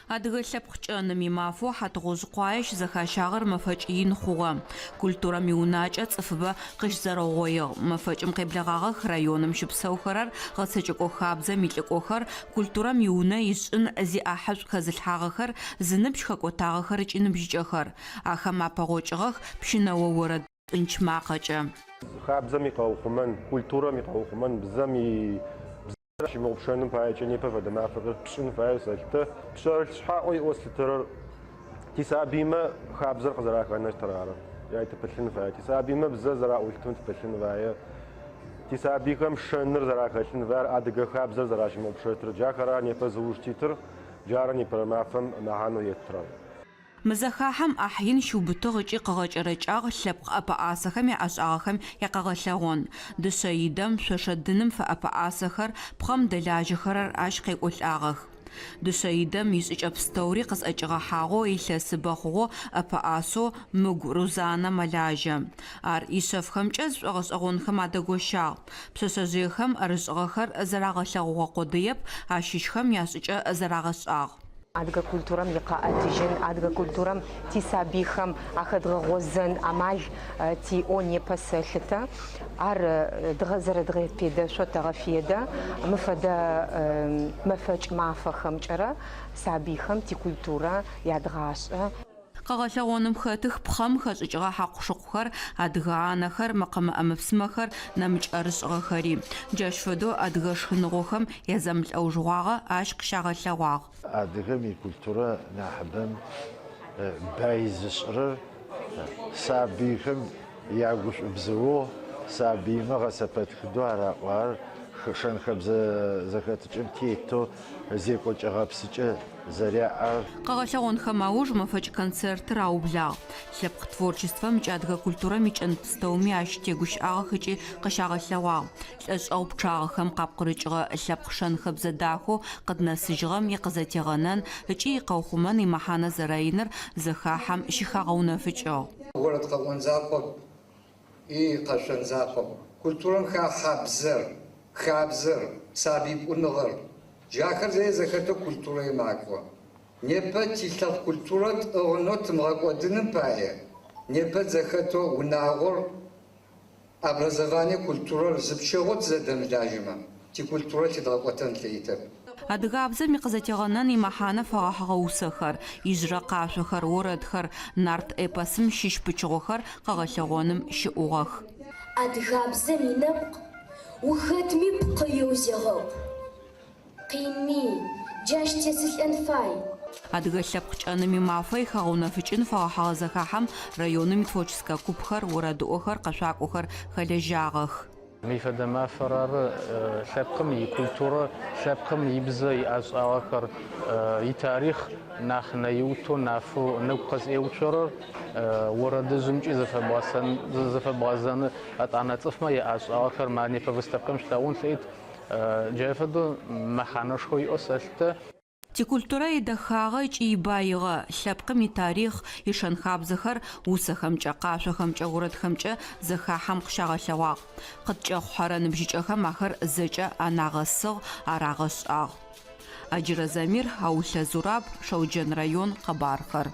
Адыгэ лъэпкъ кӏэным и Мафэу Хьатыгъужъыкъуае щызэхащагъэр мэфэкӏ ин хъугъэ. Культурэм иунакӏэ цӏыфыбэ къыщызэрэугъоигъ. Мэфэкӏым къеблэгъагъэх районым щыпсэухэрэр, гъэцэкӏэкӏо хабзэм илӏыкӏохэр, культурэм иунэ ишӏын зиӏахьышӏу хэзылъхьагъэхэр, зыныбжь хэкӏотагъэхэр ыкӏи ныбжьыкӏэхэр. Ахэм апэгъокӏыгъэх пщынэо орэд тӏынч макъэкӏэ. Хабзэм икъэухъумэн, культурэм икъэухъумэн, бзэм и бзэр ащымыгъупшэным паекӏэ непэ фэдэ мафэхэр пшӏын фаеу сэлъытэ. Пшъэрылъ шъхьаӏэу иӏэу слъытэрэр тисабыймэ хабзэр къызэрахэнэщтыр ары. Джай тыпылъын фае. Тисабыймэ бзэр зэраӏулъытым тыпылъын фае. Тисабыйхэм шэныр зэрахэлъын фаер, адыгэ хабзэр зэращымыгъупшэщтыр. Джахэр ары непэ зыуж титыр, джары непэрэ мафэм мэхьанэу еттырэр. Мы зэхахьэм ӏахь ин щиубытыгъ ыкӏи къыгъэкӏэрэкӏагъ лъэпкъ ӏэпэӏасэхэм яӏэшӏагъэхэм якъэгъэлъэгъон. Дышъэидэм, шъошэ дыным фэӏэпэӏасэхэр, пхъэм дэлажьэхэрэр ащ къекӏолӏагъэх. Дышъэидэм ишӏыкӏэ пстэури къызӏэкӏигъэхьагъэу илъэсыбэ хъугъэу ӏэпэӏасэу Мыгу Рузанэ мэлажьэ. Ар ишъэфхэмкӏэ зышӏогъэшӏэгъонхэм адэгощагъ. Пшъэшъэжъыехэм ӏэрышӏыгъэхэр зэрагъэлъэгъугъэ къодыеп, ащыщхэм яшӏыкӏэ зэрагъэшӏагъ. Адыгэ культурэм икъэӏэтыжьын, адыгэ культурэм тисабыйхэм ахэдгъэгъозэн амал тиӏэу непэ сэлъытэ. Ар зэрэдгъэфедэшъоу тэгъэфедэ. Мы фэдэ мэфэкӏ мафэхэмкӏэрэ сабыйхэм тикультурэ ядгъашӏэ. Къэгъэлъэгъоным хэтых пхъэм хэшӏыкӏыгъэ хьакъу-шыкъухэр, адыгэ ӏанэхэр, мэкъэмэ ӏэмэ-псымэхэр, нэмыкӏ ӏэрышӏыгъэхэри. Джащ фэдэу адыгэ шхыныгъохэм язэмылӏэужыгъуагъэ ащ къыщагъэлъэгъуагъ. Адыгэм икультурэ нахьыбэм бай зышӏырэр сабыйхэм ягушӏубзыугъ, сабыймэ гъэсэпэтхыдэу араӏуагъэр шэн-хэбзэ зэхэтыкӏэм тетэу зекӏокӏэ-гъэпсыкӏэ зэряӏэр. Къэгъэлъэгъонхэм ауж мэфэкӏ концертыр аублагъ. Лъэпкъ творчествэм ыкӏи адыгэ культурэм икӏэн пстэуми ащ тегущыӏагъэх ыкӏи къыщагъэлъэгъуагъ. Лӏэшӏэгъу пчъагъэхэм къапкъырыкӏыгъэ лъэпкъ шэн-хэбзэ дахэу къыднэсыжьыгъэм икъызэтегъэнэн ыкӏи икъэухъумэн имэхьанэ зэрэиныр зэхахьэм щыхагъэунэфыкӏыгъ. Орэд къэӏон закъоп и къэшъон закъоп. Культурэм хахьэ бзэр, хабзэр, сабый пӏуныгъэр. Джахэр зэе зэхэтэу культурэм макӏо. Непэ тилъэпкъ культурэ тӏыгъынэу тымыгъэкӏодыным пае, непэ зэхэтэу унагъор, образование, культурэр зы пчэгъоу тызэдэмылажьэмэ, тикультурэ лъыдгъэкӏотэн тлъэкӏытэп. Адыгабзэм икъызэтегъэнэн имэхьанэ фэгъэхьыгъэ усэхэр, ижъырэ къашъохэр, орэдхэр, нарт эпосым щыщ пычыгъохэр къэгъэлъэгъоным щыӏугъэх. Адыгабзэм инэпкъ ухэтми пкъыеу зегъэкъу. Къинми, джащ тесылӏэн фай. Адыгэ лъэпкъ кӏэным и Мафэ ихэгъэунэфыкӏын фэгъэхьыгъэ зэхахьэм районым итворческэ купхэр, орэдыӏохэр, къэшъуакӏохэр хэлэжьагъэх. Мый фэдэ мафэр ары лъэпкъым икультурэ, лъэпкъым ибзэ, иӏэшӏагъэхэр, итарихъ нахь нэиутэу, нафэу нэгу къызӏеуцорэр орэдыжъымкӏи зыфэбгъэзэны, етӏанэ цӏыфмэ яӏэшӏагъэхэр ма непэ выставкэм шъулъэгъун лъэӏит. Джай фэдэу мэхьанэшхо иӏэу сэлъытэ. Тикультурэ идэхагъэ ыкӏи ибаигъэ, лъэпкъым итарихъ, ишэн-хабзэхэр усэхэмкӏэ, къашъохэмкӏэ, орэдхэмкӏэ зэхахьэм къыщагъэлъэгъуагъ. Къыткӏэхъухьэрэ ныбжьыкӏэхэм ахэр зэкӏэ анагъэсыгъ, арагъэшӏагъ. Аджырэ Замир, Аулъэ Зураб, Шэуджэн район, къэбархэр.